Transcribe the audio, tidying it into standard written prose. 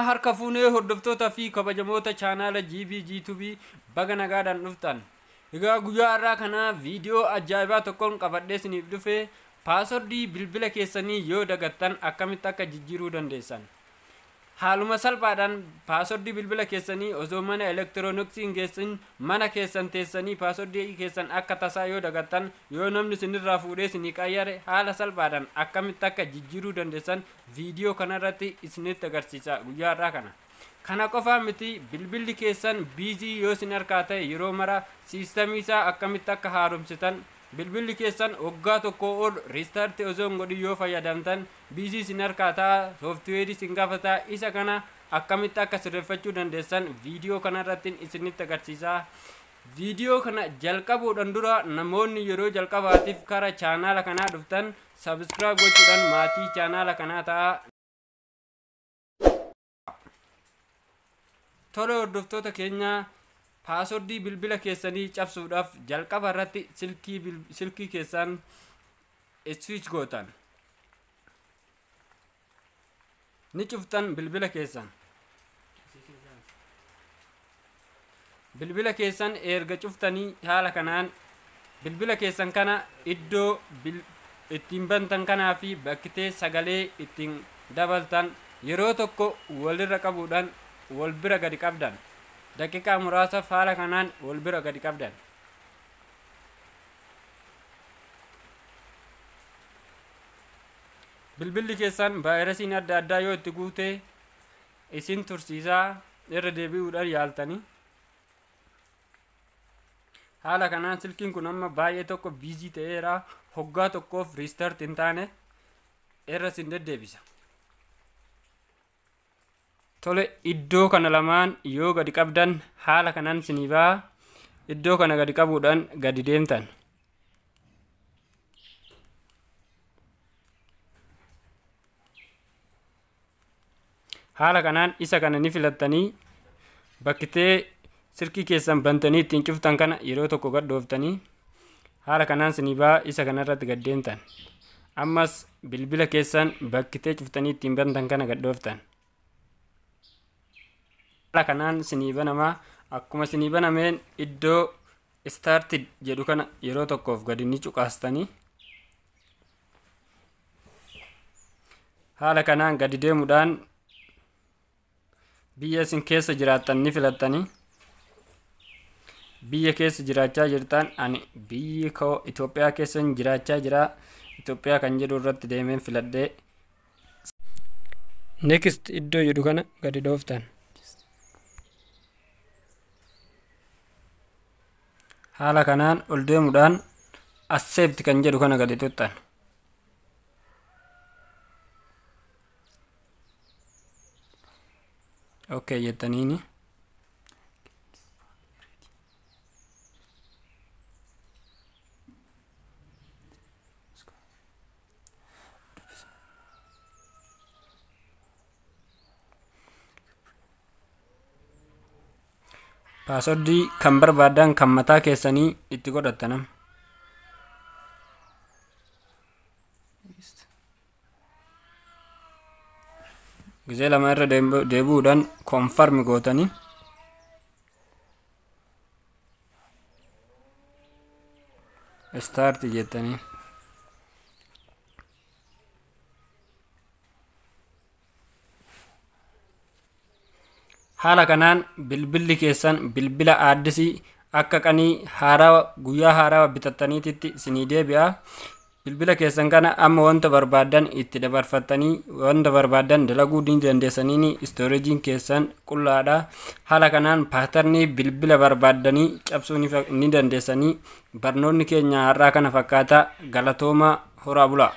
Harka fuunee hordoftoota fi kabajamoota chaanaala GBG2B, baga nagaadhaan dhuftan. Egaa guyyaa har'aa kana viidiyoo ajaa'ibaa tokkoon qabadhee isiniif dhufe. Paaswordii bilbila keessanii yoo dagattan akkamitti akka jijjiiruu dandeessan. Haaluma salphaadhaan paaswordii bilbila keessanii osoo mana elektirooniksii hin geessin mana keessan teessanii paaswordii keessan akka tasaa yoo dagattan, yoo namni isinirraa fuudhee isinii qayyare, haala salphaadhaan akkamitti akka jijjiiruu dandeessan viidiyoo kanarratti isinitti agarsiisa guyyaa har'aa kana. Kana qofaa miti, bilbilli keessan busy yoo isin harkaa ta'e yeroo mara siistamii isaa akkamitti akka haaromsitan, bilbilli keessan waggaa tokko ol restart osoo hin godhin yoo fayyadamtan busy isin harkaa ta'a, sooftiweerii isin gaafataa, isa kana akkamitti akka sirreeffachuu dandeessan viidiyoo kanarratti isinitti agarsiisa. Viidiyoo kana jalqabuudhaan dura namoonni yeroo jalqabaatiif kara chaanaala kanaa dhuftan subscribe gochuudhaan maatii chaanaala kanaa ta'a. Tole hordoftoota keenya, paaswordii bilbila keessanii cabsuudhaaf jalqaba irratti silkii keessan switch gootan. Ni cuftan bilbila keessan. Bilbila keessan erga cuftanii haala kanaan bilbila keessan kana iddoo ittiin bantan kanaa fi bakkitee sagalee ittiin dabaltan yeroo tokko walirra qabuudhaan wal bira gadi qabdan. Daqiiqaa muraasaaf haala kanaan wal bira gadi qabdan. Bilbilli keessan vaayirasiin adda addaa yoo itti guute isin tursiisaa, irra deebi'uudhaan yaaltanii. Haala kanaan silkiin kun amma baay'ee tokko busy ta'eera, hoggaa tokkoof restart hin taane irra isin deddeebisa. Tole, iddoo kana lamaan yoo gadi qabdan haala kanaan isinii ba'a. Iddoo kana gadi qabuudhaan gadi deemtan. Haala kanaan isa kana ni filattanii bakkitee silkii keessan bantanii ittiin cuftan kana yeroo tokko gad dhooftanii haala kanaan isinii ba'a, isa kanarratti gad deemtan. Ammas bilbila keessan bakkitee cuftanii ittiin bantan kana gad dhooftan. Haala kanaan isinii banamaa. Akkuma isinii banameen iddoo start jedhu kana yeroo tokkoof gadi ni cuqaastanii haala kanaan gadi deemuudhaan biyya isin keessa jiraattan ni filattanii. Biyya keessa jiraachaa jirtan, ani biyyi koo Itoophiyaa keessa jiraachaa jira, Itoophiyaa kan jedhu irratti deemeen filadhee next iddoo jedhu kana gadi dhooftan. Haala kanaan ol deemuudhaan accept kan jedhu kana gadi tuxxan. Okay jettaniini. Paaswordii kan barbaadan kan mataa keessanii itti godhattanam. Gizee lama irra deebi'uudhaan confirm gootanii start jettanii. Haala kanaan bilbilli keessan bilbila aaddisii akka qanii haarawaa guyyaa haarawaa bitattaniititti isinii deebi'a. Bilbila keessan kana amma wanta barbaaddan itti dabarfattanii wanta barbaaddan dalaguu ni dandeessaniini, istooreejiin keessan qullaadha. Haala kanaan paatarnii bilbila barbaaddanii cabsuu ni dandeessanii. Barnoonni keenya har'aa kana fakkaata. Galatooma, horaa bulaa.